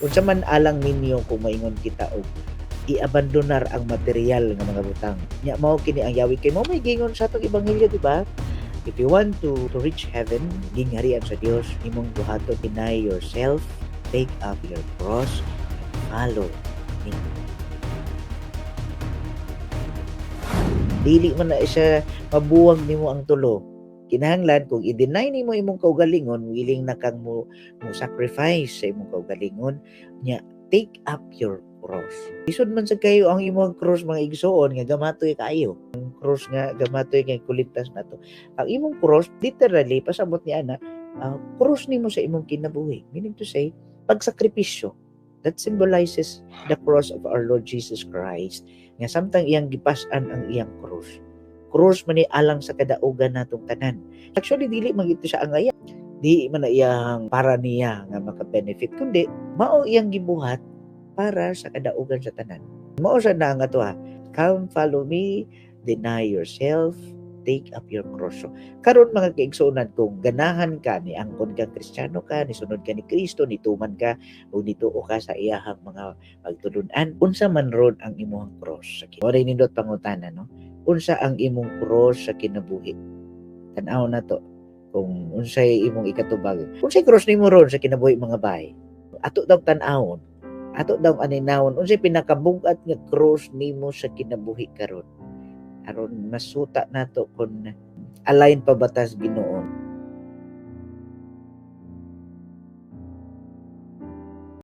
Unsa man alang ninyo kung maingon kita og iabandonar ang material nga mga butang? Nya mao kini ang yawi kay mao may gingon sa atong ebanghelyo, di ba? If you want to reach heaven, gingharian sa Dios, imong buhaton, deny yourself, take up your cross, and follow me. Dili man na siya mabuwag nimo ang tulo. Kinahanglan kung i-deny nimo imong kaugalingon, willing na kang mo sacrifice sa imong kaugalingon, nya take up your cross. Lisod man sa kayo ang imong cross, mga igsoon, nga gamatoy kaayo. Ang cross nga gamatoy kay kuligtas nato. Ang imong cross literally, pasabot ni ana, ang cross nimo sa imong kinabuhi. Meaning to say, pagsakripisyo. That symbolizes the cross of our Lord Jesus Christ. Nga samtang iyang gipas-an ang iyang cross. Cross man ni alang sa kadaugan natong tanan. Actually, dili man gito siya angaya. Di man na iyang para niya nga maka-benefit, kundi mao iyang gibuhat para sa kadaugan sa tanan. Mao sa na nga to ha. Come, follow me, deny yourself, take up your cross. So, karon, mga kaigsuonan, kung ganahan ka ni angkon ka Kristiyano ka, ni sunod ka ni Kristo, ni tuman ka o nituo ka sa iyahang mga pagtulun-an, unsa man ron ang imong cross? Wala nindot pangutana, no? Unsa ang imong cross sa kinabuhi? Tan-aw na to kung unsay imong ikatubag. Unsay cross nimo ron sa kinabuhi, mga bay? Ato daw tan-awon. Ato daw aninawon unsay pinakabugat nga cross nimo sa kinabuhi karon. Aron masuta nato kung align pa ba tas Ginoo.